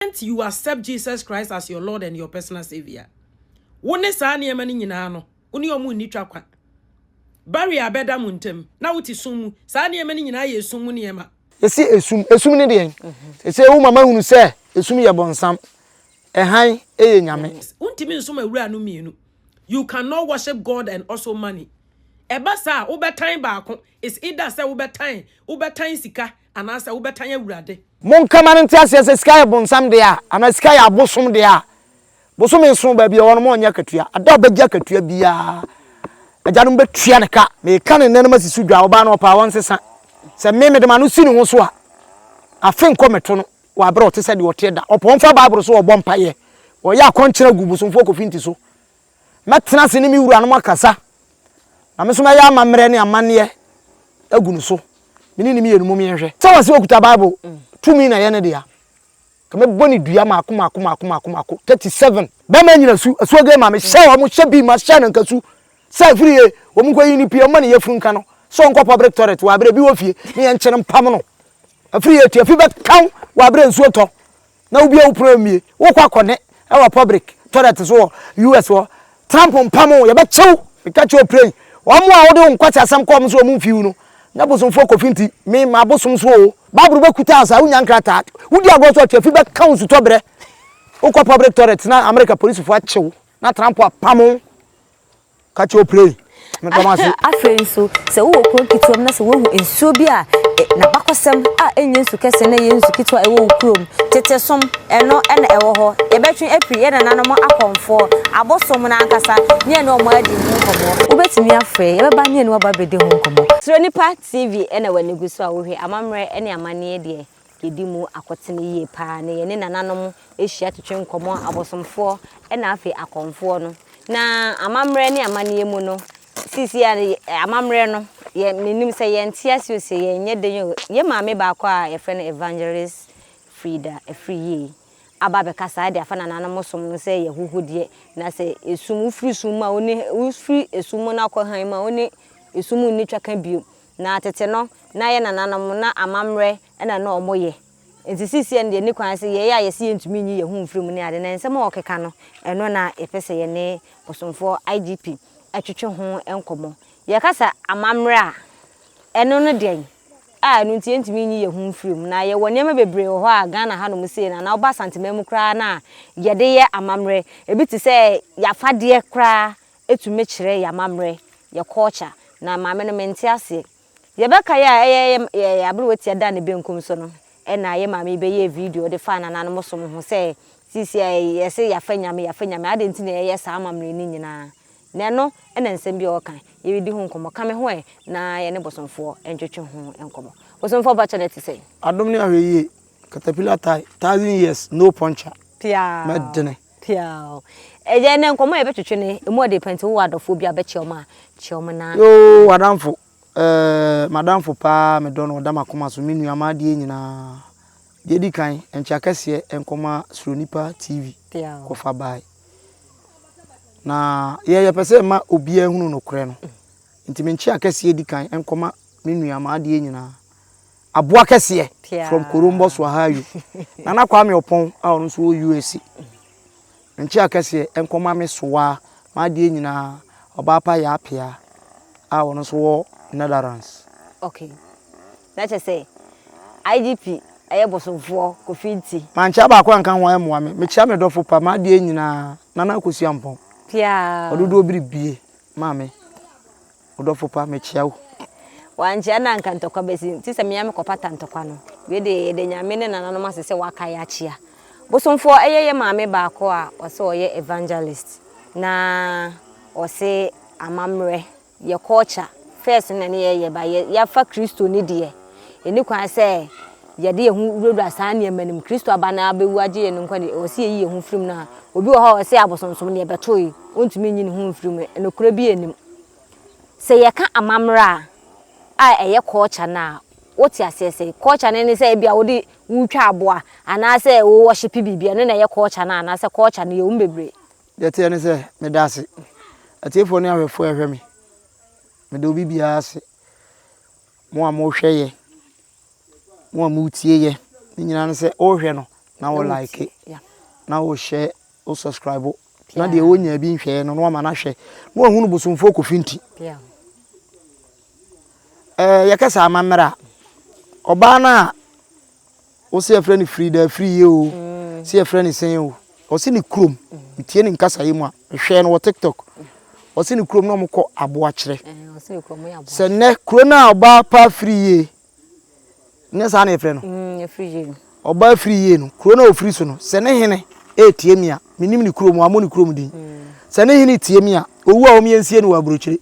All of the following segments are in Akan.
Moment you accept Jesus Christ as your Lord and your personal savior, wo ne saa nneɛma no nyinaa no, wo ne wɔn nni twa kwa. Barrier bɛda mo ntam, na wote sum mu. Saa nneɛma no nyinaa yɛ esum mu nneɛma. Yɛsi esum, esum ne deɛn? Sese wo mama hunu sɛ esum yɛ bɔnsam, ɛhan yɛ Nyame. Wontumi nsom awura no mmienu. You cannot worship God and also money. Ɛba saa a, wobɛtan baako. It's either sɛ wobɛtan, wobɛtan sika anaasɛ wobɛtan Awurade. Monka ma no nte aseɛ sɛ sika yɛ bonsam dea anaa sika yɛ abosom dea a, bosome nson baabi a ɔwɔ no ma ɔnyɛ akatua. Ada a ɔbɛgye akatua biara, agyanom bɛtua no ka. Meka no nnɛ na masi so dwa, ɔbaa no ɔpɛ a ɔnsesa. Sɛ me mede m'ano si ne ho so a, afe nkɔ mmɛto no wɔ aberɛ a ɔte sɛ deɛ ɔteɛ da. Ɔpɛ ɔmfa Bible so ɔbɔ mpaeɛ, ɔyɛ akɔnkyene agu bosomfoɔ Kofi Nti so. Mɛtena ase ne me wuranom akasa, na me nso mɛyɛ amammerɛ ne amanneɛ agu no so. Me ne no mmienu mom yɛnhwɛ. Sɛ wɔse ɔkuta Bible, tumi na ɛyɛ ne dea. Ka mɛbɔ no dua maako maako maako maako maako 37. Bɛma nyina su, asuo gay ma me hyɛ wɔn hyɛ bi ma hyɛ no nka su sɛ afiri ye wɔn nkɔ yi no pie wɔn ma ne yafunu nka no sɛ ɔnkɔ public toilet wɔ aberɛ bi wɔ fie ne yɛn nkyene mpam no afiri ye tua fi bɛka wɔ aberɛ nsuo tɔ na wobue wo pono mmue wokɔ akɔne wɔ public toilet so wɔ US hɔ Trump mpam wo yɛbɛkye wo meka kyerɛ wo pray wɔn a wode wo nkwasi asɛm kɔ wɔn so wɔn mfi wo no nyɛ bosomfoɔ kofi nti me ma bosom so o Bible bɛkuta asa wonya nkrataa wodi agorɔ so ɔkyɛ fi bɛka wo nsutɔ berɛ wokɔ public toilet na America polisifoɔ akye wo na Trump apam wo Ka kyerɛ oplay meda mo ase. Afei nso, sɛ wowɔ kuro ketewa mu na sɛ woahu nsuo bi a n'abakɔsɛm a ɛnyɛ nsu kɛse na ɛyɛ nsu ketewa a ɛwɔ wo kurom, tete som, ɛno na ɛwɔ hɔ. Yɛbɛtwe afiri yɛn nananom akɔmfoɔ, abosom no ankasa, ne yɛne wɔn adi ho nkɔmmɔ. Wobɛtumi afrɛ, yɛbɛba ne yɛne wo aba abɛdi ho nkɔmmɔ. Suro Nipa TV na w'ani gu so a wohwɛ, amammerɛ ne amanneɛ deɛ yɛdi mu akɔtene yie paa na yɛne nananom hyia twetwe nkɔmmɔ, abosomfoɔ na afei akɔmfoɔ no. Na amammerɛ ne amanneɛ mu no, seesei a amammerɛ no, yɛ menim sɛ yɛnte ase o, sɛ yɛnyɛ den o, yɛn maame baako a yɛfrɛ no Evangelist Frida Afriyie aba abɛka saa de afa nananom som no sɛ ɛyɛ ahuhudeɛ, na sɛ esum, wofiri sum mu a wo ne, wofiri esum mu na wokɔ hann mu a wo ne esum nni twaka bio. Na tete no, na yɛn nananom, na amammerɛ na na wɔyɛ. Nti seesei no deɛ ɛnni kwan sɛ yɛyɛ a yɛse yɛntumi nyi yɛn ho mfiri mu ne ade. Na nsɛm a wɔkeka no, ɛno na yɛpɛ sɛ yɛne bosomfoɔ IGP twetwe ho nkɔmmɔ. Yɛka sɛ amammerɛ a, ɛno ne deɛn a ɛno nti yɛntumi nyi yɛn ho mfiri mu. Na yɛwɔ nneɛma bebree wɔ hɔ a Ghana hanom sei no anaa woba Asanteman mu koraa no a yɛde yɛ amammerɛ. Ebi te sɛ yɛn afadeɛ koraa tumi kyerɛ yɛn amammerɛ, yɛn culture. Na maame no mente aseɛ. Yɛbɛkae a ɛyɛ yɛ aberewa tia da ne benkum so no ɛna yɛ maame yi bɛyɛɛ video de faa nananom som ho sɛ seisei a yɛse yɛafa Nyame yɛafa Nyame adɛn nti na yɛyɛ saa amammerɛ no nyinaa na ɛno na nsɛm bi a ɔka yɛredi ho nkɔmmɔ ka me ho ɛ na yɛne bosomfoɔ ntwetwe ho nkɔmmɔ Bosomfoɔ mpakyɛ no ɛte sɛn? Adom ne ahwɛyie, caterpillar tie, thousand years, no puncture, Piaw mɛdene. Piaw. Ɛyɛ nɛ nkɔmmɔ a yɛbɛtwetwe no ɛmu ɔde pɛ nti wowɔ adɔfoɔ bi a bɛkyɛ wɔn a kyɛ wɔn na. Yoo w'adamfo eh, m'adamfo paa medɔ no ɔda m'akoma so me nua m'adeɛ nyinaa Deɛ ɛdi kan nkyea kɛseɛ nkɔma Suronipa TV kɔfa bae Na yɛ yɛpɛ sɛ yɛma obiara hunu nokorɛ no nti me nkyea kɛseɛ di kan nkɔma me nua m'adeɛ nyinaa Aboa kɛseɛ from Korombos Ohio Nana Kwame Ɔpɔn a ɔno nso wɔ USA Nkyea kɛseɛ nkɔma me sowaa m'adeɛ nyinaa ɔbaa pa Yaa Apea a ɔno nso wɔ Netherlands. Okay. Na kyerɛ sɛ IGP ɛyɛ bosomfoɔ Kofi nti. Mankyea baako anka ho a ɛmmoa me. Mekyea me dɔfo pa m'adeɛ nyinaa Nana Akosua Ampɔn. Piaa. Ɔdodoɔ biribie maa me. Ɔdɔfo pa, mekyea wo. Wankyea no a anka ntɔkwa bɛsi. Nti sɛ me ara mekɔpata ntɔkwa no. Wei deɛ yɛda Nyame ne nananom ase sɛ wakae akyea. Bosomfoɔ ɛyɛ yɛ maame baako a ɔse ɔyɛ evangelist na ɔse amammerɛ, yɛ culture first no na ne yɛyɛ but yɛafa Kristo no deɛ ɛni kwan sɛ yɛde yɛn ho wurawura saa nneɛma no mu. Kristo aba na abɛwu agye yɛn nkwa deɛ ɛwɔ sɛ yɛyi yɛn ho firi mu no a obi wɔ hɔ a ɔse abosonsom no yɛbɛtoe ɔntumi nyi ne ho mfiri mu. Nokorɛ bi nnim. Sɛ yɛka amammerɛ a, a ɛyɛ culture no a, wote aseɛ sɛ culture no ne sɛ ebia wode wotwa aboa anaasɛ wo worship biribi, ɛno na ɛyɛ culture no anaasɛ culture no yɛwɔ mu bebree. Deɛ ɛteɛ ne sɛ, meda ase. Atiefoɔ ne ahwɛfoɔ a ɛhwɛ me, meda obi biara ase. Mo a mohwɛ yɛ, mo a motie yɛ, ne nyinaa ne sɛ wohwɛ no Na wo like, na wo share, wo subscribe, na deɛ wɔnya bi nhwɛɛ no na wama no ahwɛ na wahunu bosomfoɔ Kofi nti. Ɛɛ yɛkɛ sɛ amammerɛ a, ɔbaa no a wo sɛ yɛfrɛ no Frida Afriyie o, mm. sɛ yɛfrɛ no sɛn o, ɔse ne kurom, metie ne nkasaeɛ mu a, mehwɛɛ no wɔ TikTok, ɔse ne kurom na ɔmokɔ aboakyerɛ. Sɛ nnɛ kuro no a ɔbaa pa Afriyie nyɛ saa na yɛfrɛ no mm, ɔbaa firi yie no kuro no a ɔfiri so no sɛ ne hene ɛretie mi a menim ne kurom wammɔ ne kurom din mm. sɛ ne hene tie mi a ɔwu a wɔn yɛnsie no wɔ aburokyire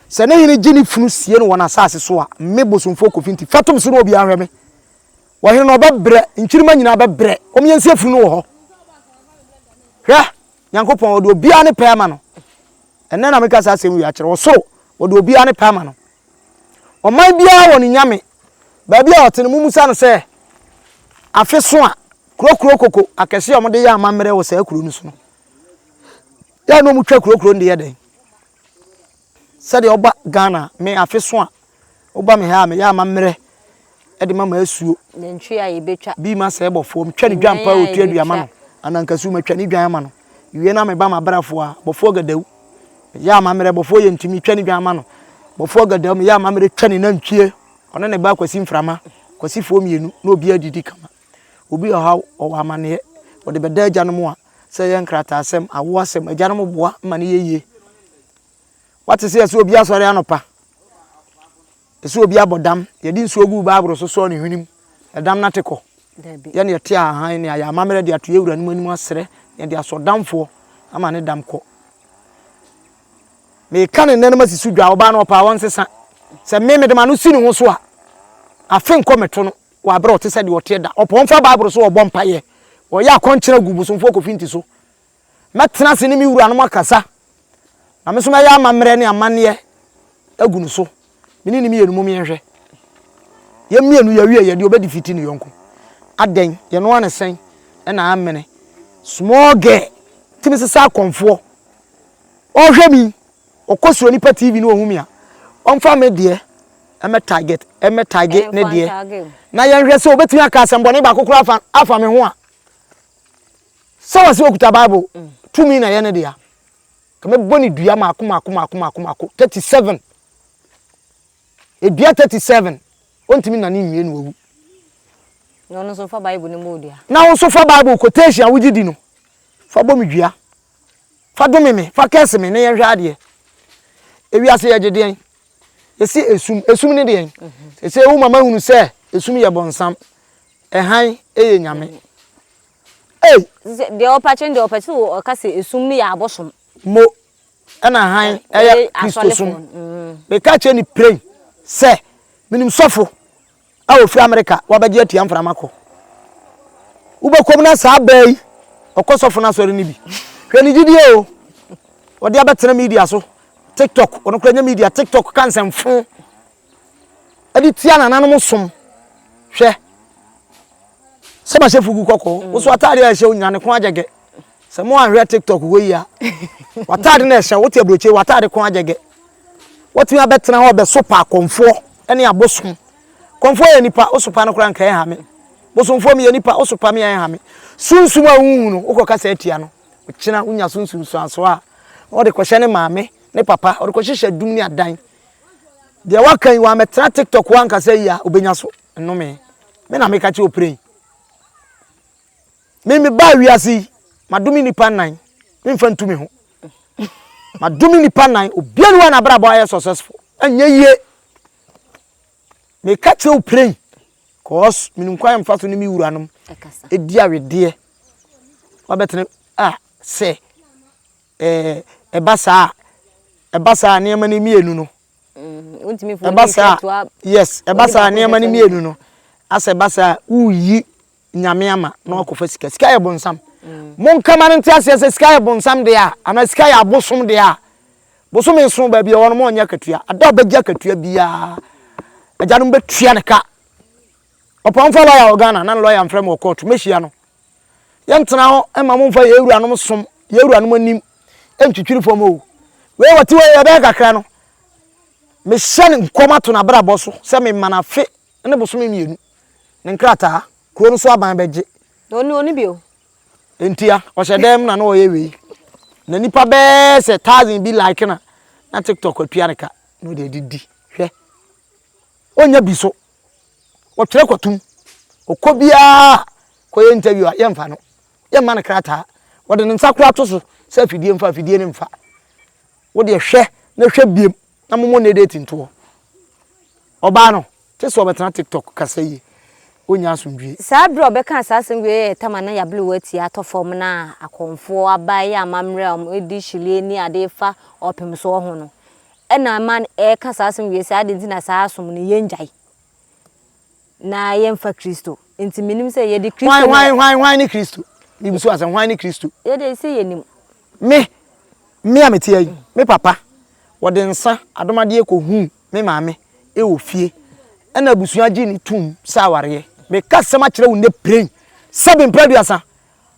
sɛ ne hene gye ne funu sie no wɔ n'asase so a me bosomfoɔ kofi nti fa tom so na obiara hwɛ me wɔhene no ɔbɛbrɛ nkyirima nyinaa bɛbrɛ wɔn yɛnsie funu no wɔ hɔ hwɛ nyankopɔn ɔde obiara ne pɛ ama no ɛnɛ na meka saa asɛm wei akyerɛ ɔsoro wɔde obiara ne pɛ ama no Ɔman biara wɔ ne nyame. Baabi a ɔte no, mommisa no sɛ, Afe so a, kuro kuro koko akɛseɛ a wɔde yɛ amammerɛ wɔ saa kuro no so no, yɛ na wɔtwa kuro kuro no de yɛ dɛn? Sɛdeɛ ɔba Ghana, me afe so a, woba me ha a, meyɛ amammerɛ de ma m'asuo. Nantwie a yɛbɛtwa. Bi ma sɛ bɔfoɔ, metwa ne dwan pa a ɔtua dua ma no. Anankasu, matwa ne dwan ama no. Wie na meba m'abrafoɔ a, bɔfoɔ gadawu. Meyɛ amammerɛ, bɔfoɔ yɛ ntumi twa ne dwan ma no. Bɔfoɔ gadawu, meyɛ amammerɛ twa ne nantwie. Ɔne ne ba Kwasi Mframa, Kwasifoɔ mmienu, na obiara didi kama. Obi wɔ ha, ɔwɔ amanneɛ, ɔde bɛda agyanom a, sɛ ɛyɛ nkrataasɛm, awoɔ asɛm, agyanom boa ma no yɛ yie. Wate sɛ yɛsɛ obi asɔre anɔpa, Ɛsɛ obi abɔ dam. Yɛde nsuo guu Bible so sɔɔ ne hwenem. Ɛdam no ate kɔ. Yɛne yɛte ahahan ne ayɛ amammerɛ de ato yɛn wuranom anim asrɛ na yɛde asɔ damfoɔ ama ne dam kɔ. Meka ne nnɛ no masi so dwa, ɔbaa no ɔpaa ɔnsesa. Sɛ me mede m'ano si ne ho so a, afe nkɔ meto no wɔ aberɛ ɔte sɛ deɛ ɔteɛ da. Ɔpɔ ɔmfa Bible so ɔbɔ mpaeɛ. Ɔyɛ akɔnkyerɛ gu bosomfoɔ Kofi Nti so. Mɛtena ase ne me wuranom akasa, na me nso mɛyɛ amammerɛ ne amanneɛ agu no so. Me ne ne mmienu mom yɛnhwɛ. Yɛn mmienu yɛwie yɛ deɛ ɔbɛdifiti ne yɔnko. Adɛn, yɛnoa ne sɛn ɛna amene. Small girl, tumi sesa akɔmfoɔ. Ɔhwɛ mi, ɔkɔ suro nipa TV no ɔhu mi a, ɔmfa me deɛ ɛmɛ target, ɛmɛ target ne deɛ. Na yɛnhwɛ sɛ ɔbɛtumi aka asɛmbɔne baako koraa afa, afa me ho a. Sɛ wɔse okuta Bible, tumi na ɛyɛ ne dea. Ka mɛbɔ ne dua maako maako maako maako maako 37. Edua 37, ontumi nane nwie na wawu. Na ɔno nso fa Bible no mmɔ dua. Na wo nso fa Bible quotation a wogye di no, fa bɔ me dua. Fa dome me, fa curse me na yɛnhwɛ adeɛ. Ewiase yɛgye deɛn? Yɛsi esum, esum ne deɛn? Sɛ wo mama hunu sɛ esum yɛ bɔnsam, ɛhan yɛ nyame. Ei! Deɛ ɔpa kyɛn deɛ ɔpɛ sɛ ɔka sɛ esum no yɛ abosom. Mo ɛna hann ɛyɛ Kristosom. Mm. Meka kyerɛ ne prɛn sɛ menim sɔfo a ofiri Amerika wabɛgye atua mframa kɔ. Wobɛkɔm na saa baa yi ɔkɔ sɔfo no asɔre no bi. Hwɛ ne gyidie o. Ɔde abɛtena media so. TikTok, ɔno kora nyɛ media, TikTok ka nsɛmfo ɛde tia nananom som. Hwɛ. Sɛ mahyɛ fugu kɔkɔɔ, wo so ataade a ɛhyɛ wo nyina ne ko agyɛgɛ. Sɛ mo anhwɛ TikTok hɔ yi a, w'ataade na ɛhyɛ wo te aburokyire w'ataade ko agyɛgɛ. Watumi abɛtena hɔ bɛsopa akɔmfoɔ ne abosom. Kɔmfoɔ yɛ nipa, wo sopa no koraa nka ɛnha me. Bosomfoɔ meyɛ nipa, wo sopa me a ɛnha me. Sunsum a wonhu no, wokɔ kasa atia no. Ɔkyena wonya so nsunsuansoɔ a, na ɔde kɔhyɛ ne maame, ne papa, ɔde kɔhyehyɛ dum ne adan. Deɛ waka yi, wammɛtena TikTok hɔ ankasa yi a, obɛnya so nnome. Me na meka kyerɛ opire yi. Me mebaa wiase yi, madome nnipa nnan, memfa ntu me ho. Madome nnipa nnan, obiara ni hɔ a n'abrabɔ ayɛ successful. Ɛnyɛ yie. Meka kyerɛ wo pire yi, cause menim kwan mfa so ne me wuranom ɛdi awedeɛ. Wabɛtena a sɛ ɛɛ ɛba saa ɛba saa nneɛma no mmienu no Ɛba saa a, yes, ɛba saa a nneɛma no mmienu no, asɛ ɛba saa a, woreyi nyame ama na wakɔfa sika. Sika yɛ bonsam. Mm. Monka ma no nte aseɛ sɛ sika yɛ bonsam deɛ a, anaa sika yɛ abosom deɛ a, bosome nso baabi a ɔwɔ no ma ɔnyɛ akatua. Ada a ɔbɛgye akatua biara, agyanom bɛtua ne ka. Ɔpɔnfa lɔya wɔ Ghana, na ne lɔya mfrɛ me wɔ kɔɔto, mɛhyia no. Yɛntena hɔ mma momfa yɛn wuranom som, yɛn wuranom anim ntwitwiri fam o. Wei wɔte wei ɛbɛyɛ kakra no, mehyɛ no nkɔm ato n'abrabɔ so sɛ mema no afe ne bosome mmienu. Ne nkrataa, kuro no so aban bɛgye. Ɔni ɔni bio. Ntia ɔhyɛ dɛm na na ɔyɛ wei. Na nipa bɛɛ sɛ thousand bi like na na TikTok atua ne ka na ɔde adidi. Hwɛ. Ɔnya bi so. Ɔtwerɛ kɔtum. Ɔkɔ biara kɔyɛ interview a yɛmfa no. Yɛmma no krataa. Ɔde ne nsa koraa to so sɛ afidie mfa afidie no mfa. Wo deɛ hwɛ na hwɛ biem na mommɔ ne date ntoɔ. Ɔbaa no, te sɛ ɔbɛtena TikTok kasa yie, ɔnnya asomdwie. Saa berɛ a ɔbɛkaa saa asɛm wei yɛ tam a na yɛabere atia atɔ fam na akɔmfoɔ aba reyɛ amammerɛ a wɔde hyirie ne adeɛ fa ɔpem soɔ ho no, ɛna ama ɛreka saa asɛm wei sɛ adɛn nti na saa som no yɛngyae na yɛmfa Kristo. Nti menim sɛ yɛde Kristo Hwan, hwan, hwan, hwan ne Kristo? Mebusu asɛm, hwan ne Kristo? Yɛde sɛ yɛnim. Me, me a mete ha yi, me papa, wɔde nsa adomadeɛ kɔhuu me maame wɔ fie, ɛna abusua gyee no toom sɛ awareɛ. Meka asɛm akyerɛ wo nnɛ piren, sɛbe mprɛ aduasa,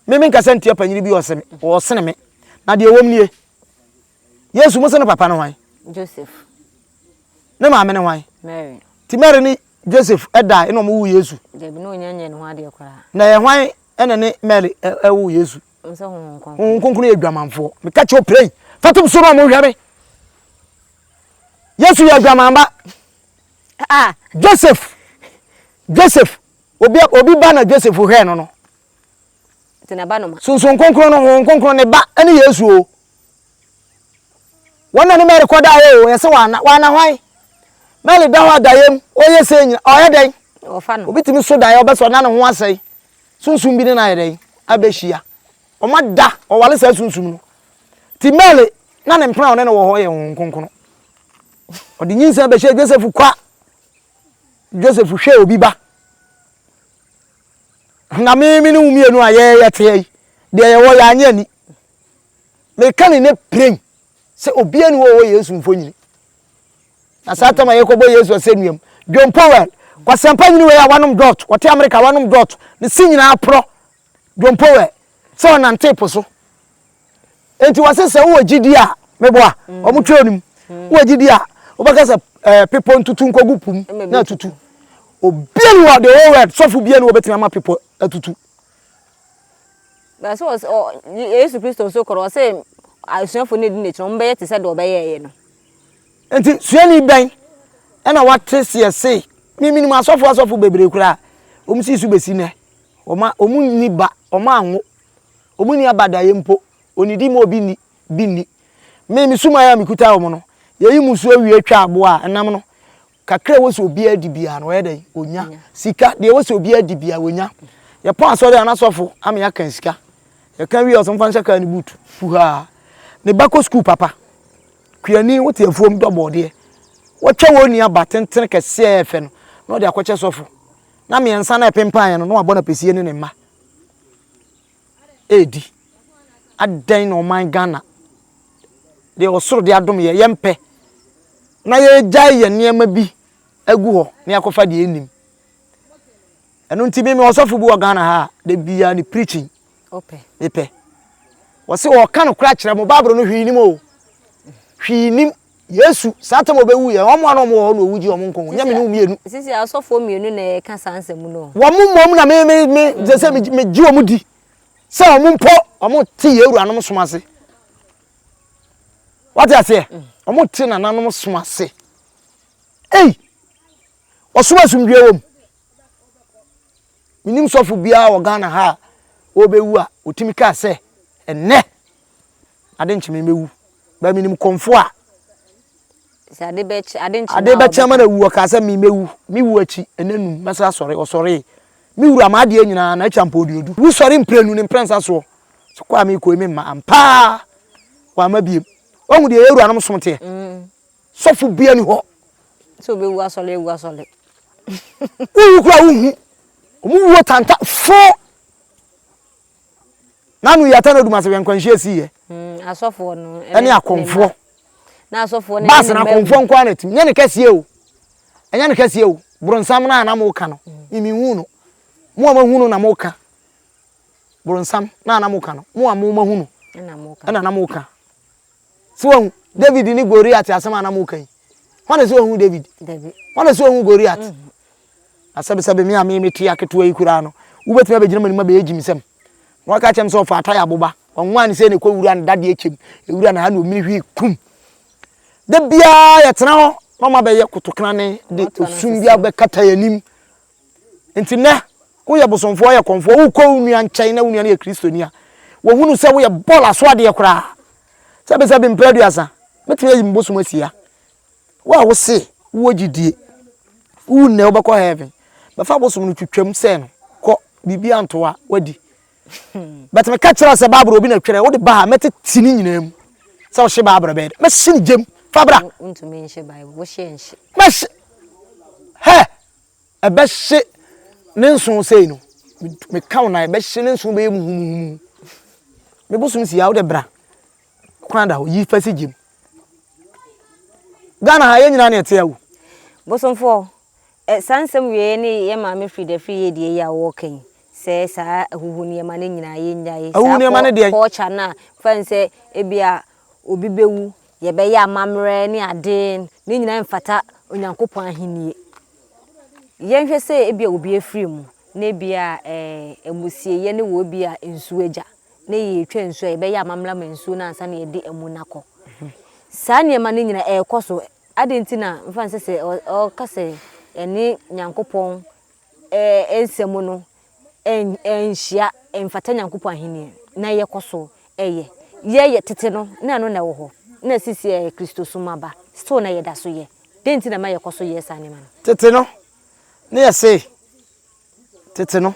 me menkasa ntia panyini bi a ɔse me, ɔsene me. Na deɛ ɛwom nie, Yesu, mo se ne papa ne hwan? Joseph. Ne maame ne hwan? Mary. Ti Mary ne Joseph ɛda ɛna wɔn wu Yesu. Dabi na onya nyɛ ne ho adeɛ koraa. Na ɛyɛ hwan ɛna ne Mary ɛwo Yesu? Sɛ Honhom Kronkron. Honhom Kronkron yɛ adwamanfoɔ. Meka kyerɛ pray. Fatom so na wɔn hwɛ me. Yesu yɛ adwamanba. Ah. Joseph Joseph obi obi ba na Joseph hwɛɛ no no. Nti na ba no ma. Sunsun Kronkron no Honhom Kronkron ne ba ɛne Yesu o. Wɔn na ne Mary kɔdaeɛ o, yɛsɛ wɔana, wɔana hwan? Mary da hɔ adayam, ɔyɛ sɛ nyina, ɔyɛ dɛn? Ɔfa no. Obi tumi so daeɛ, ɔbɛsɔ na ne ho asɛe. Sunsum bi ne no ayɛ dɛn? Abɛhyia. Wɔn ada, ɔwale saa sunsum no. Ti Mary na ne mpena a ɔne no wɔ hɔ yɛ Honhom Kronkron. Ɔde nyinsɛn bɛhyɛ Joseph kwa. Joseph hwɛ obi ba. Na me me ne wo mmienu a yɛyɛ teɛ yi, deɛ yɛwɔ yɛanyɛ ani. Meka ne nɛ piren sɛ obiara ni hɔ ɔwɔ Yesu mfonyini. Na saa tam a yɛkɔbɔ Yesu asɛnnuam. John Powell, kwasiampa nyini wei a wanom dɔt, ɔte Amerika wanom dɔt, ne se nyinaa porɔ. John Powell, sɛ ɔnante po so. Enti wɔse sɛ wowɔ gyidi a, meboa, wɔn twɛ onim. Wowɔ gyidi a, wobɛka sɛ ɛɛ pepɔ ntutu nkɔgu po mu na atutu. Obiara ni hɔ, the whole world, sɔfo biara ni hɔ obetumi ama pepɔ atutu. Na sɛ ɔs ɔ Yesu Kristo nso kɔ no, ɔse asuafoɔ no adi n'akyi no, wɔbɛyɛ te sɛ deɛ ɔbɛyɛeɛ no. Nti suani bɛn ɛna wate seɛ se me menim asɔfo asɔfo bebree koraa wɔn sii so bɛsi nɛ wɔn wɔn nni ba wɔn anwo wɔn nni abadaeɛ mpo onidi ma obi nni bi nni me me suman a mekuta wɔn no yɛyi musuo wie twa aboa a ɛnam no Kakra a ɛwɔ sɛ obiara di biara no, ɔyɛ dɛn? Ɔnya. Sika, deɛ ɛwɔ sɛ obiara di biara, ɔnya. Yɛpɔn asɔre a, na sɔfo ama yɛaka sika. Yɛka wie a, ɔsɛ mfa nhyɛ kaa ne boot. Fuhaa. Ne ba kɔ sukuu papa. Kuani, wote afuom dɔ bɔɔdeɛ. Wɔtwa wɔn nua ba tentene kɛseɛ a ɛyɛ fɛ no, na ɔde akɔkyɛ sɔfo. Na mmiɛnsa no a ɛpempaeɛ no, na wabɔ no apɛsie ne ne mma. Ɛredi. Adɛn na ɔman Ghana, deɛ ɔsoro de adom yɛ, yɛmpɛ na yɛgyae yɛn nneɛma bi agu hɔ na yɛakɔfa deɛ ɛnnim. Ɛno nti me ɔsɔfo bi wɔ Ghana ha a, da biara ne preaching mepɛ. Wɔse wɔka no kora kyerɛ mo, Bible no hwee nim o. Hwee nim. Yesu, saa tam ɔbɛwu yɛ, wɔn a na wɔn wɔ hɔ na owu gye wɔn nkwa, nyɛ me ne wo mmienu. Sisi asɔfoɔ mmienu na ɛka saa nsɛm no. Wɔn mmom na me me me sɛ sɛ me gye wɔn di sɛ wɔn mpo wɔn te yɛn wuranom som ase. Wate aseɛ? Wɔn te nananom som ase. Ei! Ɔsom asomdwoeɛ wɔ mu. Menim sɔfo biara wɔ Ghana ha a ɔrebɛwu a ɔtumi kaa sɛ ɛnnɛ ade nkye me mɛwu. Bɛ menim kɔmfo a Sɛ ade bɛkye ade nkye ade bɛkye ama no awu ɔkaa sɛ me mɛwu. Me wu akyi ɛnɛ num mɛsa asɔre ɔsɔree. Me wura m'adeɛ nyinaa na akyi ampa ɔde ɔdu. Wusɔre mprenu ne mprɛnsa soɔ. Sɛ kɔ a mekɔ yi memma ampaa wamma biem. Wahu deɛ yɛn wuranom som teɛ. Sɔfo bia ni hɔ. Sɛ obewu asɔre awu asɔre. Wowu kura wohu. Wɔn wuo tanta fo. Nanu yɛ ata na odum ase wɛn nkwanhyia si yɛ. Asɔfoɔ no ɛne akɔnfoɔ. Na asɔfoɔ no baasi na akɔnfoɔ nko ara na tim. Nyɛ ne kɛseɛ o. Ɛnyɛ ne kɛseɛ o. Bronsam na na mo ka no. Mimi hu no. Mo a mo hu no na mo ka. Bronsam na na mo ka no. Mo a mo ma hu no. Ɛna na mo ka. So wahu David ne Goliat asɛm a na moka yi? Hwan na sɛ wahu David? Hwan na sɛ wahu Goliat? Mm. Na sɛbesɛbe me a me mete aketewa yi koraa no, Wobɛtumi abɛgyina m'anim abɛyɛ gyimsɛm. Na waka kyerɛ me sɛ ɔfa ataya aboba. Ɔnwaa ne sɛ na ɛkɔ wura no dadeɛ kyɛm. Ewura no ha na omini hwii kum. Da biara yɛtena hɔ na ɔma bɛyɛ kotokrane de osum bi abɛkata yɛn anim. Nti nnɛ woyɛ bosomfoɔ woyɛ kɔmfoɔ wokɔ wo nua nkyɛn na wo nua no yɛ kristoni a wɔhunu sɛ woyɛ bɔɔl aso adeɛ koraa. Sɛbesɛbe mprɛ aduasa mɛtumi ayi me bosom asia. Wo a wose wowɔ gyidie, wowu nnɛ wobɛkɔ heaven, bɛfa bosom no twitwam sɛɛ no, kɔ, biribi anto wo a, woadi. But meka kyerɛ wo sɛ Bible obi na twerɛ, wode ba ha mɛtete ne nyinaa mu. Sɛ wohye Bible bɛyɛ dɛ, mɛhye ne gyam, fa bra. Wontumi nhye Bible, wohye nhye. Mɛhye, hɛ, ɛbɛhye ne nson sei no, meka wo na ɛbɛhye ne nson bɛyɛ muhumuhumu. Me bosom si ha, wode bra, kwan da hɔ, yi fa si gyam. Ghana ha yɛn nyinaa na yɛte awu. Bosomfoɔ, ɛ, saa nsɛm wei ne yɛn maame Frida firi yɛ deɛ yi a wɔreka yi, sɛ saa ahuhu nneɛma no nyinaa yɛnnyae, Ahuhu saa nneɛma no deɛn? culture no a, fa no sɛ ebia obi bɛwu, yɛbɛyɛ amammerɛ ne ade, ne nyinaa mfata Onyankopɔn ahennie. Yɛnhwɛ sɛ ebia obi afiri mu, na ebia ɛɛ, amusieyɛ no wɔ ebia nsuo agya, na yɛretwa nsuo a, yɛbɛyɛ amammerɛ ama nsuo no ansa na yɛde amu no akɔ. Saa nneɛma no nyinaa ɛrekɔ so. Adɛn nti na mfa no sɛ sɛ ɔka sɛ ɛne Nyankopɔn nsɛm no ɛnhyia, ɛmfata Nyankopɔn ahenni na yɛkɔ so yɛ. Yɛyɛ tete no, na ɛno na ɛwɔ hɔ. Na sisi ɛyɛ Kristosom aba. Still na yɛda so yɛ. Dɛn nti na ɛma yɛkɔ so yɛ saa nneɛma no? Tete no, na yɛse Tete no,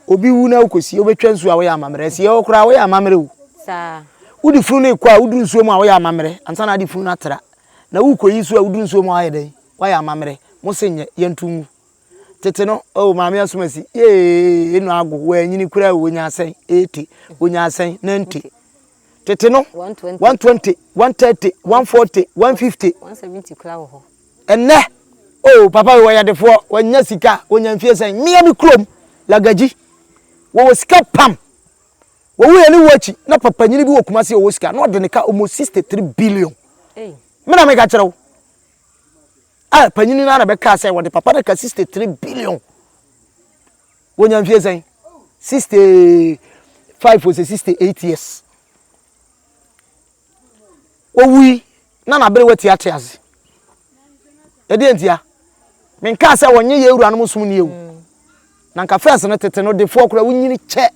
obi wu na wokɔsie, wobɛtwa nsuo a woyɛ amammerɛ. Asie hɔ koraa woyɛ amammerɛ o. Saa. Wode funu no rekɔ a woduru nsuo mu a woyɛ amammerɛ ansa na ade funu no atra. Na worekɔyi nsuo a woduru nsuo mu a woayɛ dɛn? Woayɛ amammerɛ. Mo se nyɛ, yɛnto ngu. Tete no, oh, maame asomasi, yee, eno ago, wanyini koraa o, wɔnya asɛn, 80, wɔnya asɛn, 90. Tete no, 120, 130, 140, 150. 170 koraa wɔ hɔ. Ɛnnɛ, oh, papa wei wɔyɛ adefoɔ, wɔanya sika, wɔnya mfie sɛn? Mmea me kurom, Lagaji, wɔwɔ sika pam. Wɔwuiɛ ne wuo akyi, na papanyini bi wɔ Kumasi a ɔwɔ sika, na ɔde ne ka almost 63 billion. Me na meka kyerɛ wo. A panyini no ara na bɛkaa sɛ wɔde papa no ka 63 billion. Wɔnya mfie sɛn? 65 or 68 years. Owui na n'aberewa ti ate ase. Ɛdeɛ ntia? Menkaa sɛ wɔnye yɛn wuranom som nie o. Na nka first no tete no defoɔ koraa wonyini kyɛ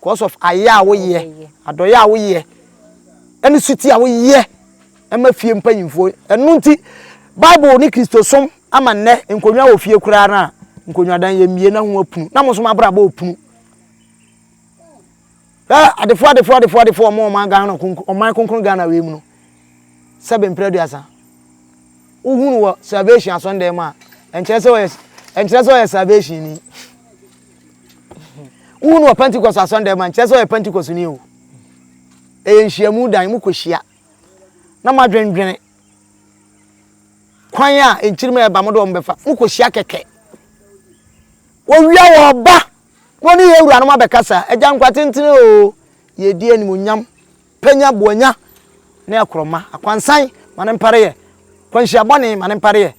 cause of ayɛ a woyɛ, adɔyɛ a woyɛ, ɛne suti a woyɛ ɛma fie mpanyinfoɔ. Ɛno nti Bible ne Kristosom ama nnɛ nkonnwa wɔ fie koraa no a nkonnwadan yɛ mmie na ho apunu na mo nso mo abrabɔ opunu. Hwɛ adefoɔ adefoɔ adefoɔ adefoɔ ɔmo ɔman Ghana kronkron ɔman kronkron Ghana wei mu no sɛbe mpere aduasa wohunu wɔ salvation asɔndɛn mu a ɛnkyerɛ sɛ ɔyɛ ɛnkyerɛ sɛ ɔyɛ salvation ni wohunu wɔ Pentecost asɔndɛn mu a ɛnkyerɛ sɛ ɔyɛ Pentecost ni o ɛyɛ nhyiamu dan mu kɔ hyia na mo adwendwene kwan a nkyirima ɛba mo de wɔn bɛfa mo kɔ hyia kɛkɛ wɔwia wɔ ba Mo ne yɛn wuranom abɛkasa, Agya nkwa tentene oo, yɛredi animuonyam, panya, boanya, ne akorɔma, akwansan, ma no mpare yɛ, kwanhyia bɔne, ma no mpare yɛ.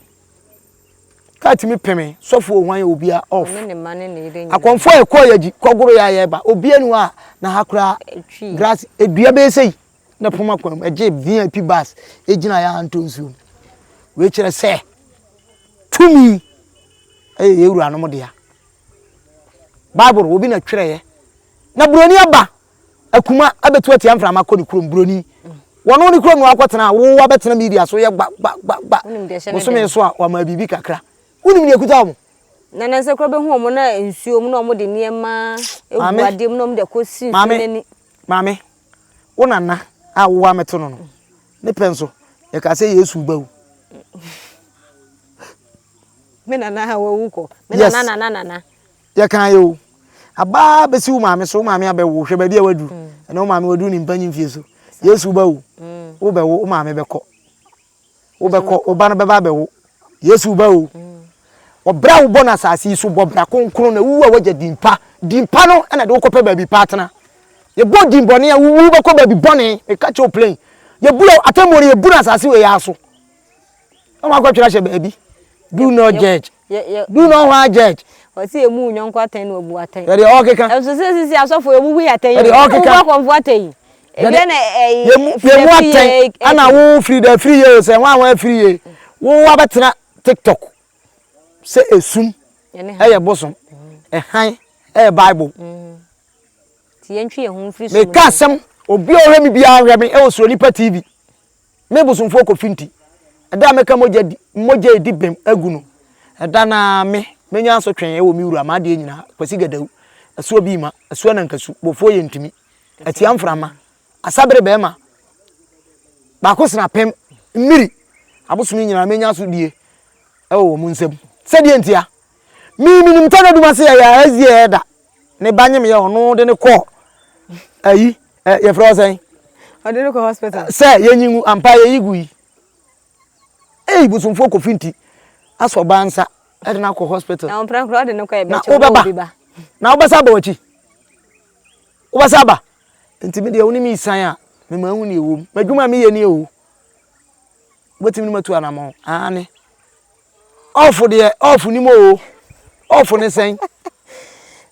Kaa tumi peme, sɔfo ohuan obia off. Akɔmfo a ɛkɔɔ yɛgyi, kɔgoro yɛ a yɛba, obia ni hɔ a, na ha koraa, grass, edua bɛyɛ sei, na poma kwan mu, ɛgye VIP bus, egyina yɛ a ntɔ nsuo mu. Wei kyerɛ sɛ, tumi ɛyɛ yɛn wuranom dea. Bible obi na twerɛeɛ. Na buroni aba akuma abɛtu atia mframa kɔ ne kurom buroni. Wɔn ne kurom na wakɔtena a wo abɛtena media so yɛ gba gba gba gba. Bosome so a wama biribi kakra. Wonim deɛ ɛkuta wɔn. Na nansa kura bɛhu wɔn na nsuo mu na wɔn de nneɛma egu adeɛ mu na wɔn de akɔ si nsuo n'ani. Maame, wo nana a wowɔ amɛto no no, ne pɛ nso yɛka sɛ Yesu ba o. Me nana ha wawu kɔ. Me nana nana nana. Yɛ kan yɛ o. Abaa bɛsi wo maame so, wo maame abɛwo, hwɛ baabi a wadu. Mm. Ɛnɛ wo maame wadu ne mpanyin mfie so. Yesu ba o. Mm. Wo bɛwo, wo maame bɛkɔ. Wo bɛkɔ, wo ba no bɛba abɛwo. Yesu ba o. Mm. Ɔbra a wobɔ no asase yi so bɔ bra kronkron na wuwu a wagya din pa. Din pa no na de wokɔpɛ baabi pa atena. Yɛbɔ din bɔne a wuwu bɛkɔ baabi bɔne. Meka kyerɛ wo plain. Yɛbu atemmuo no yɛbu no asase wei ara so. Na wakɔtwerɛ ahyɛ baabi. Do not judge. Do not why judge. Ɔsi emu wo nyɔnko atɛn na wabu atɛn. Yɛde ɔkeka. Ɛnso sɛ sisi asɔfo emu bu yɛ atɛn yi. Yɛde ɔkeka. Emu bu akɔnfo atɛn yi. Ebi na ɛyi. Yɛmu atɛn ɛna wo firi dɛ firi yie o sɛ wɔn a wɔn afiri yie wo wabɛtena tiktok sɛ esum ɛyɛ bosom ɛhan ɛyɛ bible. Ti yɛn twi yɛn ho mfiri sum. Meka asɛm obi a ɔhwɛ mi biara hwɛ mi ɛwɔ suro nipa tv. Me bosomfoɔ Kofi nti, ɛda a mɛka mogya di, mogya edi bem agu no, ɛda no ara me, mɛnya asotwee wɔ me wura, m'adeɛ nyinaa, Kwasi Gadawu, Asuo Biima, Asuo Anankasu, Bofoɔ Yɛntumi, Atia Mframa, Asabere Bɛɛma, Baako Sene Apem, Mmiri, abosom yi nyinaa mɛnya asodie wɔ wɔn nsam. Sɛdeɛ ntia? Me, menim Tɔnadum ase yɛ yɛ SDA ɛda. Ne ba nyem yɛ ɔno de ne kɔɔ ayi ɛ yɛfrɛ wɔ sɛn. Ɔde ne kɔ hospital. Sɛ yɛnyi ngu ampa yɛyi gu yi. Ei bosomfoɔ kofi nti asɔ ɔbaa nsa ɛde no akɔ hospital. Na ɔmpra nkora ɔde ne kɔ ɛbɛkyɛ na wobɛba na wobɛsa aba w'akyi wobɛsa aba nti me deɛ wo ne me san a mema ahu ne ɛwɔ mu m'adwuma a meyɛ ni o wobɛtumi ne matu anamɔn aane. Ɔfo deɛ ɔfo nim oo ɔfo ne sɛn.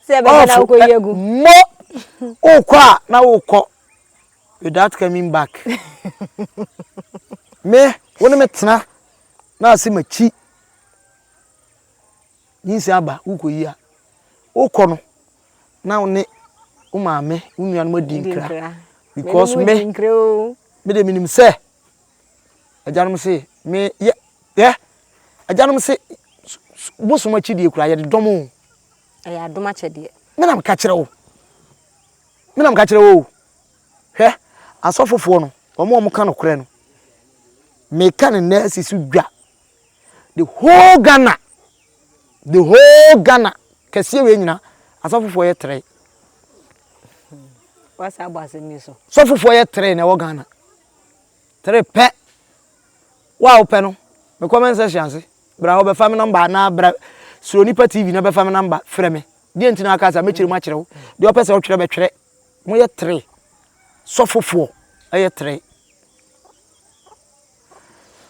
Sɛ ɛbɛbɛ na wokɔ yi agu. Mo wokɔ a na wokɔ without coming back. Me wo ne me tena na ase makyi nyinsi aba wokɔ yi a wokɔ no na wo ne wo maame wo nuanom adi nkra because me me de menim sɛ Agyanom se, me, yɛ, yɛ, agyanom se, bosom akyi deɛ kura yɛde dɔm o. Ɛyɛ adom akyɛdeɛ. Me na meka kyerɛ wo. Me na meka kyerɛ wo o. Hwɛ, asɔfofoɔ no, wɔn a wɔka nokorɛ no, meka ne nnɛ asi so dwa. The whole Ghana, the whole Ghana, kɛseɛ wei nyina, asɔfofoɔ yɛ tere. Wasa abɔ asɛm yi so. Sɔfofoɔ yɛ tere na ɛwɔ Ghana. Tere pɛ. Wo a wopɛ no, me comment section ase, bra hɔ bɛfa me number anaa bra Suro Nipa TV na bɛfa me number frɛ me. Deɛ nti na aka saa, mɛkyerɛ mu akyerɛ wo. Deɛ ɔpɛ sɛ ɔtwerɛ bɛtwerɛ. Moyɛ tere. Sɔfofoɔ ɛyɛ tere.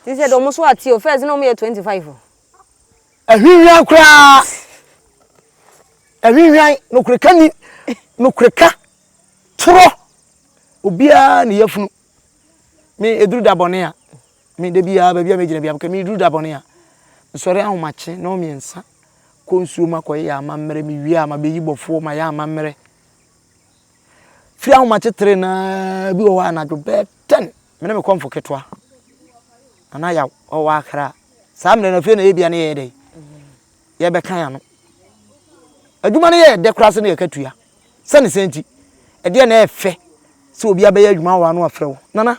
Ti sɛ deɛ ɔmo so ate o, first na ɔmo yɛ 25 o. Ahwinhwan koraa. Ahwinhwan, nokoreka ni, nokoreka, torɔ, obiara ne yafunu. Me eduru da bɔne a, me da biara baabi a megyina biara me eduru da bɔne a, nsɔre ahomakye na ɔmmiɛnsa kɔ nsuo mu akɔyɛ amammerɛ, mewie a mabɛyi bɔfoɔ mayɛ amammerɛ. Firi ahomakye tere naa bi wɔ hɔ anadwo bɛɛ tɛn me ne me kɔmfo ketewa Nana Yaw ɔwɔ Accra. Saa mmerɛ no afei na yɛbia ne yɛyɛ dɛn yɛbɛka yɛn ano. Adwuma no yɛ dɛ koraa sɛ ne yɛka tua. Sɛ ne sɛ nti, ɛdeɛ na ɛyɛ fɛ sɛ obi abɛyɛ adwuma wɔ ano afrɛ wo. Nana,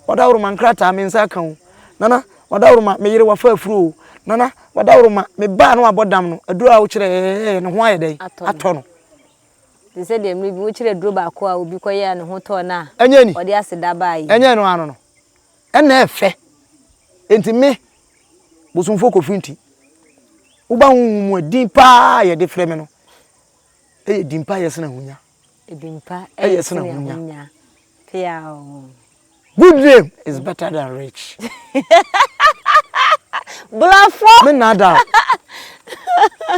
wadaworoma nkrataa me nsa aka o. Nana, wadaworoma me yere wafa afuro o. Nana, wadaworoma me ba no abɔ dam no, aduro a wokyerɛ ɛɛ ne ho ayɛ dɛn atɔ no. Te sɛ deɛ mmerɛ bi wokyerɛ aduro baako a obi kɔyɛɛ a ne ho tɔɔ no a Ɛnyɛ ni. ɔde aseda baa yi. Ɛnyɛ ɛno ano no. Ɛna ɛfɛ. Enti me, Bosomfoɔ Kofi nti, woba honhom mu a, din paa a yɛde frɛ me no, ɛyɛ din pa yɛ sene ahonya. Din pa yɛ sene ahonya. Peaw. Good name is better than rich. Blafo. Me nada.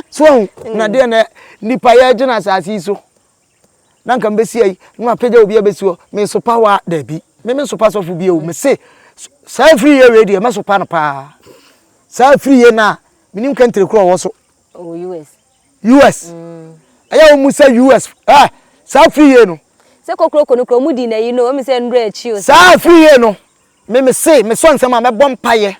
So ahu na deɛ na nipa yɛ gyina asase yi so. Na nka mbɛsi ayi na mapagya obi abɛsi hɔ mesopa wa dabi. Me me nsopa sɔfo bi o me se saa afiri yɛ wei deɛ mɛsopa no paa. Saa afiri yɛ na menim kɛntire korɔ wɔ so. Oh, US. US. Ɛyɛ wɔn mu sɛ US. Eh, saa firi yie no. Sɛ kokroko no kura wɔn di n'ayi no, wɔn sɛ nnura akyi o. Saa firi yie no, me me se, me sɔ nsɛm a mɛbɔ mpaeɛ,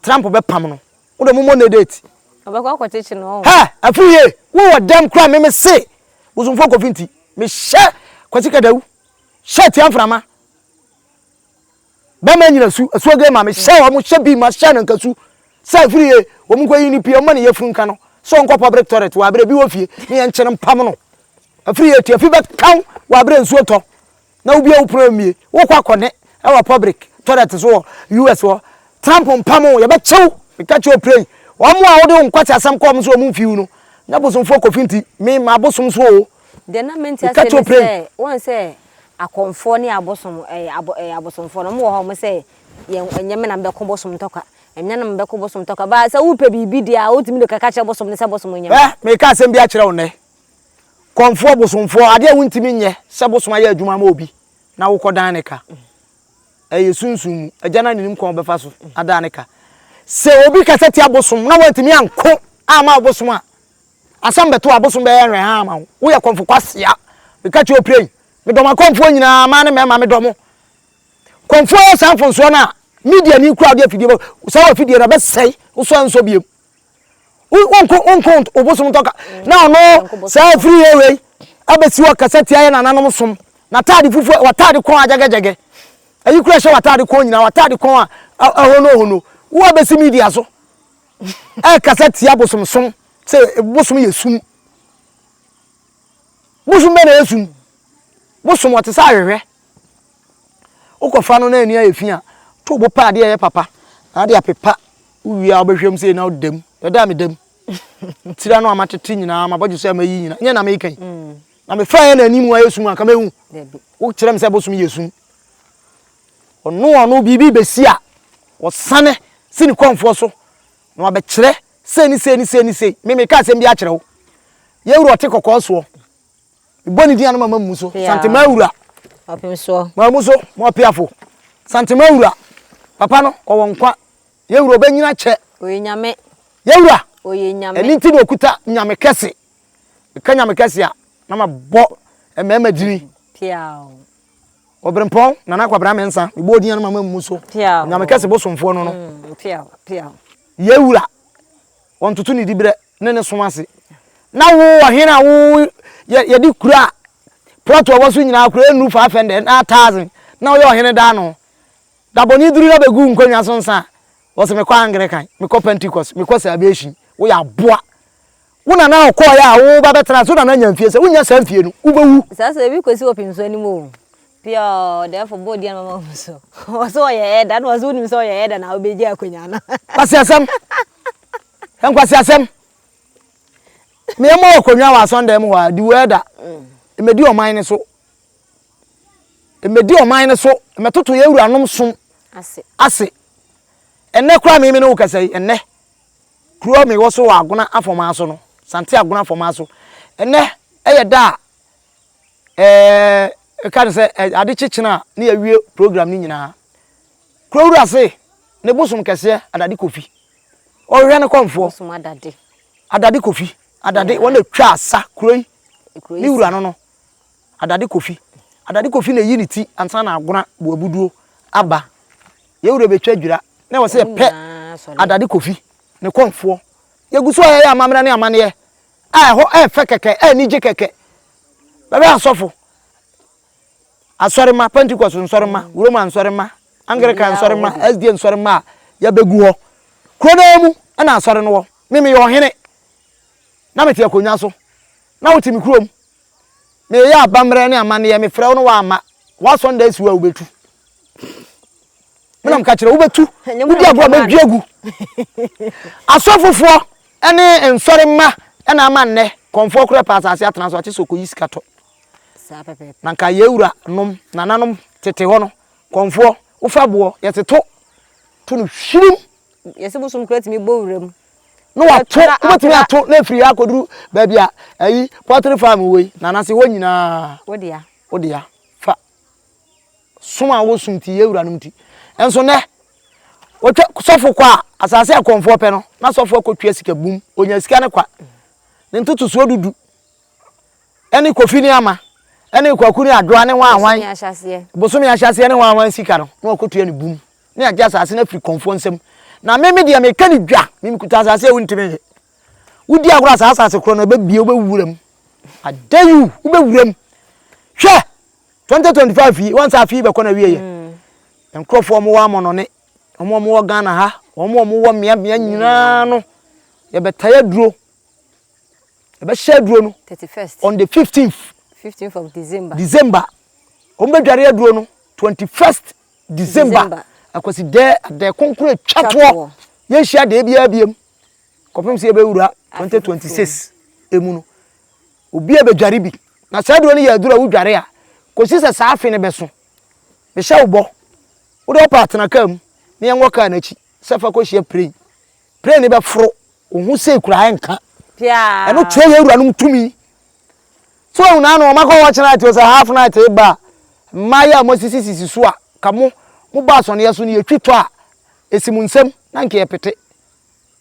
Trump bɛpam no. Wo de mo mmɔ ne date. Ɔbɛkɔ akɔkyekye no. Hɛ, afiri yie, wo wɔ dɛm kura me me se, bosomfoɔ kofi nti, me hyɛ Kwasi Kadawu, hyɛ tia mframa. Bɛma nyina su, asuo gɛ ma me hyɛ wɔn hyɛ bi ma hyɛ no nka su sɛ afiri ye wɔn nkɔ yi ne pie wɔn ma ne yafunu nka no sɛ ɔnkɔ public toilet wɔ abere bi wɔ fie ne yɛn nkyɛn mpam no afiri ye tiafi bɛ kan wɔ abere nsuo tɔ na obi a wopere mmie wokɔ akɔne ɛwɔ public toilet so wɔ US wɔ Trump mpam wo yɛbɛkyew meka kyerɛ opere yi wɔn a wode wo nkwasi asɛm kɔ wɔn so wɔn mfiw no nyɛ bosomfoɔ kofi nti me ma abosom so o Deɛ na mente aseɛ ne sɛ wɔn sɛ akɔmfoɔ ne abosom ɛɛ abo ɛɛ abosomfoɔ no wɔn wɔ hɔ a wɔn sɛ yɛn ɛnyɛ me na mebɛko bosom ntɔkwa. Ɛnyɛ na mebɛko bosom tɔkwa. Ba sɛ wopɛ biribi deɛ a, wotumi de kɔka kyerɛ bosom no sɛ bosom nyɛ ma. Hwɛ, mereka asɛm bi akyerɛ wo nnɛ. Kɔmfoɔ, bosomfoɔ, adeɛ a wontumi nyɛ sɛ bosom ayɛ adwuma ama obi na wokɔdan ne ka. Ɛyɛ sunsum mu. Agya no ara na nim kwan a ɔbɛfa so adan ne ka. Sɛ obi kasa tia bosom na wantumi anko amma ɔbosom a, asɛm bɛto a bosom bɛyɛ nhwɛhaa ama wo. Woyɛ kɔmfo kwasea. Meka kyerɛ wo pire yi, medɔ m'akɔmfoɔ nyinaa, mmaa ne mmarima, medɔ mo. Kɔmfoɔ yɛ saa mfomsoɔ no a, media ni kura wode afidie bɛ, saa wafidie no ɛbɛsɛe, wosɔ ɛnsɔ biem. Wonko wonko obosom ntɔka. Na ɔno saa afiri yɛ wei abɛsi hɔ kasa tia yɛ nananom som. N'ataade fufuo, w'ataade kɔn agyɛgɛgyɛgɛ. Ayi kura hyɛ w'ataade kɔn nyinaa, w'ataade kɔn a ɛhono hono. Wo abɛsi media so ɛkasa tia bosom som sɛ bosom yɛ sum. Bosom bɛn na ɛyɛ sum? Bosom ɔte sɛ ahwehwɛ. Wokɔfa no na ani ayɛ fi a, to bo pɛ adeɛ a ɛyɛ papa na ade apepa. Wowie a wobɛhwɛ mu sei na woda mu. Ɛda a meda mu. Tiri ano a matete nyinaa, mabɔgye so a mayi nyinaa, nyɛ na meka yi. Mm. Na mefaeɛ na anim ayɛ sum anka mɛhu. Wokyerɛ me sɛ bosom yɛ sum. Ɔno ɔno biribi bɛsi a, ɔsane si ne kɔmfoɔ so na wabɛkyerɛ sei ne sei ne sei ne sei. Me meka asɛm bi akyerɛ wo. Yɛwura ɔte kɔkɔɔ soɔ. Mebɔ ne din a na mama mu so. Santema awura. Mamu so, mo apiafo. Santema awura. Papa no, ɔwɔ nkwa. Yɛwura ɔbɛnyina kyɛ. Ɔyɛ nyame. Yɛwura. Ɔyɛ nyame. Ɛno nti na ɔkuta nyame kɛse. Meka nyame kɛse a, na mabɔ mmarima dini. Piaw. Ɔberempɔn, Nana Kwabena Mensah, mebɔ din a na mama mu so. Piaw. Nyame kɛse bosomfoɔ no no. Piaw, piaw. Yɛwura. Wɔntoto ne diberɛ ne ne som ase. Na wo ɔhene a wo yɛ yɛde kura a plot a ɔwɔ so nyinaa kura nnuru 500 na 1000 na woyɛ ɔhene daa no. Da bɔne duru na bɛgu nkonnwa so nsa a, wɔsɛ mekɔ Anglican, mekɔ Pentecost, mekɔ Salvation. Woyɛ aboa. Wo nana ɔkɔɔeɛ a wo ba bɛtena so nana nya mfie sɛ wonya saa mfie no wobɛwu. Saa sɛ ebi kɔsi wɔ pimso anim o. Pure therefore bɔ di anama mu so. Wɔsɛ ɔyɛ ɛda na wɔsɛ wonim sɛ ɔyɛ ɛda na wobɛgye akonnwa no. Kwasiasɛm. Nkwasiasɛm. Meɛmɔ wɔ akonnwa wɔ asɔndan mu hɔ a di wo ɛda. Mmɛdi ɔman no so. Mmɛdi ɔman no so. Mmɛtoto yɛn wuranom som ase. Ɛnnɛ koraa me me ne wo kasa yi ɛnnɛ kuro a mewɔ so wɔ Agona Afɔmaa so no, Sante Agona Afɔmaa so. Ɛnnɛ ɛyɛ da a Ɛɛ ɛka no sɛ ade kyekyene a ne yɛawie program no nyinaa. Kuro wura se ne bosom kɛseɛ Adade Kofi. Ɔhwehwɛ ne kɔmfoɔ. Bosom Adade. Adade Kofi. Adade wɔn na twa asa kuro yi. Ne wura no no. Adade Kofi. Adade Kofi na eyi ne ti ansa na agona buabuduo aba. Yɛn wura bɛtwa dwira na ɛwɔ sɛ yɛpɛ Adade Kofi ne kɔmfoɔ. Yɛgu so a yɛyɛ amammerɛ ne amanneɛ a ɛhɔ yɛ fɛ kɛkɛ, ɛyɛ anigye kɛkɛ. Bɛbɛ asɔfo, asɔremma, Pentecost nsɔremma, Roma nsɔremma, Anglican nsɔremma, SDA nsɔremma a yɛabɛgu hɔ. Kuro no ara mu na asɔre no wɔ. Me meyɛ ɔhene na mete akonnwa so na wote me kurom. Meyɛ abammerɛ ne amanneɛ, mefrɛ wo no woamma. W'asɔnda asi hɔ a wobɛtu. Menam ka kyerɛ wobɛtu. Wodi agorɔ a mɛdwi agu. Asɔfofoɔ ne nsɔre mma na ama nnɛ kɔmfoɔ korɛ pɛ asase atena so akye sɛ ɔkɔyi sika tɔ. Na nka yɛn wura nom nananom tete hɔ no kɔmfoɔ wofa boɔ yɛte to to no hwirim. Yɛsi bosom kura tumi bɔ wura mu. Na wato wobɛtumi ato na afiri ha akɔduru baabi a ayi poultry farm wɔ yi nanase hɔ nyinaa. Wodea. Wodea fa. Som a wɔsom ti yɛn wuranom nti. Nso nnɛ, wɔtwa sɔfo kɔ a, asase a kɔmfoɔ pɛ no, na sɔfo akɔtua sika bum. Ɔnya sika no kwa. Ne ntotosoɔ dudu ɛne Kofi ne Ama ɛne Kwaku ne Adwoa ne hwan hwan bosome ahyɛaseɛ ne hwan hwan sika no na wakɔtua ne bum ne agye asase no afiri kɔmfoɔ nsam. Na me me deɛ meka ne dwa, me mekuta asase a wontumi nye. Wodi agorɔ a saa asase korɔ no ɛbɛbie wobɛwura mu. I dare you, wobɛwura mu. Hwɛ! 2025 yi wɔn sɛ afe yi bɛkɔ na wie yɛ mm. nkurɔfoɔ wɔn wɔ amɔnɔne wɔn a wɔwɔ Ghana ha wɔn a wɔwɔ mmeammea nyinaa no yɛbɛtae aduro yɛbɛhyɛ aduro no on the 15th 15th of December December wɔn bɛdware aduro no 21st December akwasi dɛ adɛ kronkron atwa toɔ yɛnhyia deɛ biara biem kɔpem sɛ yɛbɛwura 2026 emu no Obi a bɛdware bi. Na saa aduro no yɛ aduro a wodware a, kɔsi sɛ saa afe no bɛso. Mehyɛ wo bɔ, wode wopɛ a tena kaa mu na yɛnkɔ kaa no akyi. sɛ fa kɔhyia plane. Plane no bɛforo wo ho sei koraa ɛnka. Ɛno kyerɛ yɛn wuranom tumi. So wahu na ano ɔmakɔ watch night o sɛ half night ba a mmaayɛ a moasisisisi so a ka mo mobɔ asɔneɛ so no yɛtwi tɔ a ɛsi mo nsam na nka yɛpete.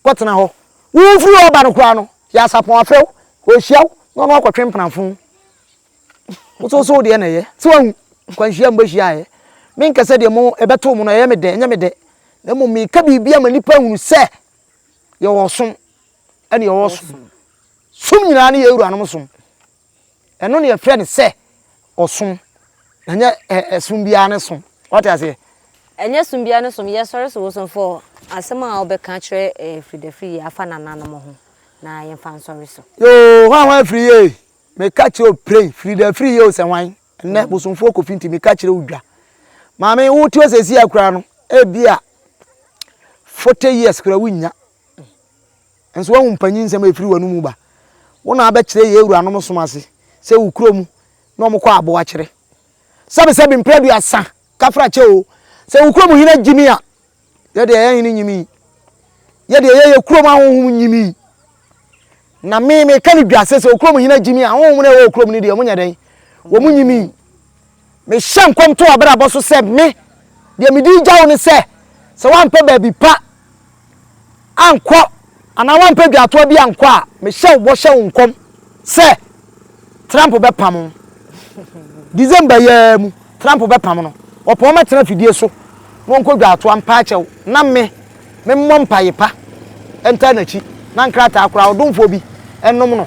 Kɔtena hɔ. Wofiri hɔ ba no koraa no, yɛ asapɔn afrɛ wo, ɔrehyia wo na ɔno akɔtwe mpenafo. Wososo wo deɛ na ɛyɛ. Sɛ wahu kwanhyia mu bɛhyiaeɛ. Menkɛ sɛ deɛ mo ɛbɛto mo no ɛyɛ me dɛ, ɛnyɛ me dɛ. Na mmom meka biribi ama nnipa ahunu sɛ yɛwɔ ɔsom ɛne yɛwɔ ɔsom. Som nyinaa ne yɛn wuranom som. Ɛno na yɛfrɛ no sɛ ɔsom, na nyɛ ɛsom biara ne som. Wate aseɛ? Ɛnyɛ som biara ne som. Yɛsɔre so wosomfoɔ, asɛm a wobɛka akyerɛ Firidafiri yi afa nananom ho na yɛmfa nsɔre so. Yoo, hwan hwan firi yie? Meka kyerɛ wo prei, Firidafiri yie o sɛ hwan? Ɛnnɛ bosomfoɔ Kofi nti meka kyerɛ wo dwa. Maame, wote hɔ seesei a koraa no, ebia 40 years koraa wonnya. Nso woahu mpanyin nsɛm a ɛfiri w'anomu ba. Wo na abɛkyerɛ yɛn wuranom som ase sɛ wo kurom na wɔkɔ aboakyere. Sɛbesɛbe mprɛ aduasa kafrakyɛ o, sɛ wo kurom hene agyimi a, yɛ deɛ yɛn hene nyimii. Yɛ deɛ yɛyɛ kurom ahonhom nyimii. Na me meka no dwa sɛ sɛ wo kurom hene agyimi a, ahonhom no a ɛwɔ wo kurom no deɛ wɔnyɛ dɛn? Wɔn nyimii. Mehyɛ nkɔm to w'abrabɔ so sɛ me, deɛ mede regya wo ne sɛ, sɛ woampɛ baabi pa ankɔ anaa woampɛ dwatoa bi ankɔ a, mehyɛ wo bɔ hyɛ wo nkɔm sɛ Trump bɛpam wo. December yi ara mu, Trump bɛpam no. Ɔpɛ ɔmmɛtena afidie so na ɔnkɔ dwatoa mpa akyɛw na me, memmɔ mpaeɛ pa ntaa n'akyi na nkrataa koraa ɔdomfoɔ bi nnom no.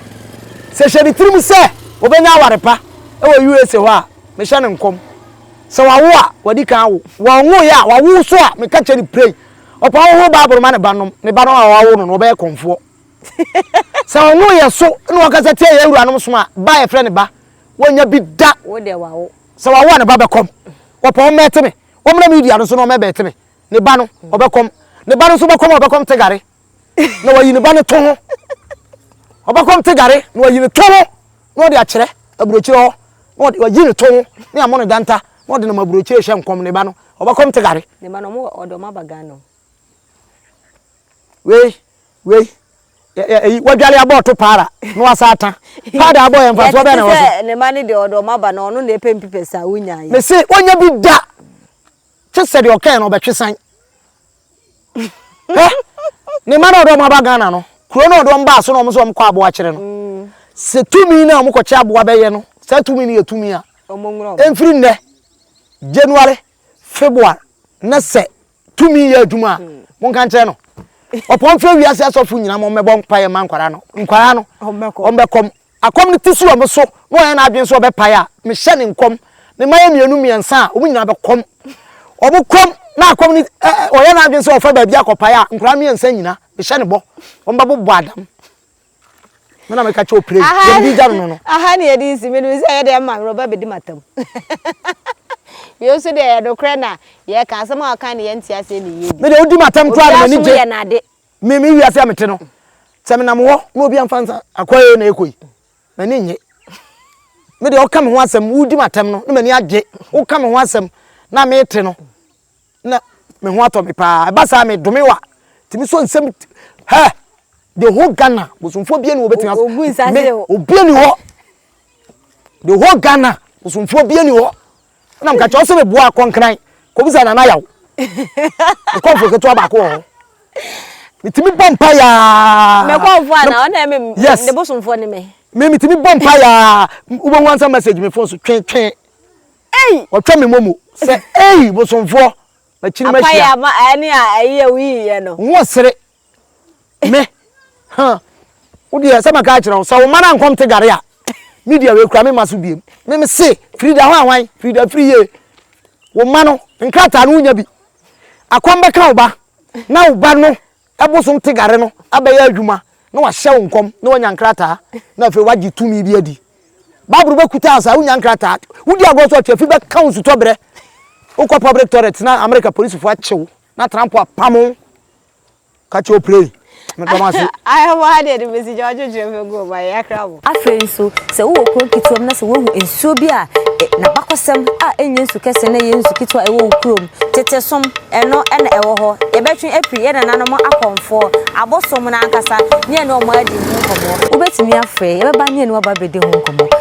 Sɛ hyɛ ne tirim sɛ ɔbɛnya aware pa wɔ USA hɔ a, mehyɛ no nkɔm. Sɛ wawo a, wadi kan awo. Wɔnwoeɛ a, wawo nso a, meka kyerɛ no prei. Ɔpɛ ɔhohoro Bible ma ne ba nom, ne ba no a wawo no no, ɔbɛyɛ kɔmfoɔ. Sɛ ɔnwoeɛ so na ɔkasa tia yɛn wuranom som a, ba a yɛfrɛ no ba, wannya bi da. Sɛ wawo a, ne ba bɛkɔm. Ɔpɛ ɔmmɛte me, ɔmmra media no so na ɔmmɛbɛte me. Ne ba no, ɔbɛkɔm. Ne ba no nso bɛkɔm a, ɔbɛkɔm tegare. Na wayi ne ba no to ho. Ɔbɛkɔm tegare na wayi ne to ho na ɔde akyerɛ aburokyire hɔ. Na ɔde wayi ne to ho ne amɔ no danta na ɔde nam aburokyire hyɛ nkɔm ne ba no. Ɔbɛkɔm tegare. Ne ba no, ɔmo ɔde ɔmo aba Ghana o. Wei, wei, eyi, wadwale abɔ ɔto paara na wasa ata. Paada abɔ yɛ mfasoɔ bɛn na ɛwɔ so? Yɛtete sɛ ne ma no deɛ ɔde ɔmo aba na ɔno na ɛpɛ mpipɛs a wonyaeɛ. Mese ɔnya bi da. Kye sɛ deɛ ɔkae no ɔbɛtwe san. Hwɛ, ne mma na ɔde wɔn aba Ghana no, kuro na ɔde wɔn baa so na wɔn nso wɔn kɔ aboa kyerɛ no. Mm. Sɛ tumi no a wɔn kɔkyɛ aboa bɛyɛ no, saa tumi no yɛ tumi a, ɛmfiri nnɛ, January, February, na sɛ tumi yɛ adwuma a, mm. monka nkyerɛ no. Ɔpɔn fɛ wiase asɔfo nyinaa mo mmɛbɔ mpaeɛ ma nkwadaa no, nkwadaa no, wɔn bɛkɔm. Akɔm no ti si wɔn so na ɔyɛ n'adwene sɛ ɔbɛpae a, mehyɛ no nkɔm. Ne mma yɛ mmienu mmiɛnsa a, wɔn nyinaa bɛkɔm. Wɔn kɔm na akɔm no ɛ ɔyɛ n'adwene sɛ ɔfa baabi akɔpae a, nkwadaa mmiɛnsa nyina, mehyɛ no bɔ. Wɔn bɛbobɔ adam. Me na meka kyerɛ wo pire, deɛ mede gya no no no. Aha ne yɛde nsi, menim sɛ ɛyɛ deɛ ma werɛ bɛbɛdi m'atam. Wei nso deɛ ɛyɛ nokorɛ na yɛka, asɛm a ɔka no yɛnte aseɛ ne yie bi. Me deɛ wodi m'atam koraa na Obiara m'ani som gye. yɛ n'ade. Me me wiase a mete no, sɛ menam hɔ na obi amfa nsa akɔ na ɛkɔ yi, m'ani nnye. Me deɛ ɔka me ho asɛm, wodi m'atɛm no, na m'ani agye. Woka me ho asɛm na mete no, na me ho atɔ me paa. Ɛba saa medome wa. Tumi so nsɛm hɛ the whole Ghana bosomfoɔ bia ni wɔbɛtumi as me obia ni hɔ the whole Ghana bosomfoɔ bia ni hɔ na mka kyerɛ sɛ meboa akɔnkran kɔbisa Nana Yaw mekɔmfo ketewa baako wɔ hɔ metumi bɔ mpa yaa mekɔmfo ana ɔna ɛme yes ne bosomfoɔ ne me me metumi bɔ mpa yaa wobɛhu ansa message me phone so twe twe ei ɔtwa me momo sɛ ei bosomfoɔ makyiri mahyia apaya ma ɛne a ɛyi a woyiiɛ no ho sere Me, huh, wo deɛ sɛ maka akyerɛ wo sɛ wo mma no ankɔm te gare a, me deɛ wei kura me ma so biem. Me me se, Frida hwan hwan, Frida firi yie. Wo mma no, nkrataa no wonya bi. Akɔm bɛka wo ba, na wo ba no ɛbosom te gare no abɛyɛ adwuma, na wahyɛ wo nkɔm, na wanya nkrataa, na afei wagye tumi bi adi. Bible bɛkuta saa, wonya nkrataa. Wodi agorɔ so ɔtwe afi bɛka wo nsutɔ berɛ. Wokɔ public toilet na Amerika polisifoɔ akye wo, na Trump apam wo. Ka kyerɛ opire meda mo ase. Ayɛ mo ha deɛ de bɛsi gya ɔtwetwe fɛ gu ɔma yɛ akra mo. Afei nso, sɛ wowɔ kuro ketewa mu na sɛ woahu nsuo bi a N'abakɔsɛm a ɛnyɛ nsu kɛse na ɛyɛ nsu ketewa a ɛwɔ wo kurom. Tete som, ɛno na ɛwɔ hɔ. Yɛbɛtwe apiri yɛn nananom akɔmfoɔ, abosom no ankasa, ne yɛne wɔn adi ho nkɔmmɔ. Wobɛtumi afrɛ, yɛbɛba ne yɛne wo aba abɛdi ho nkɔmmɔ.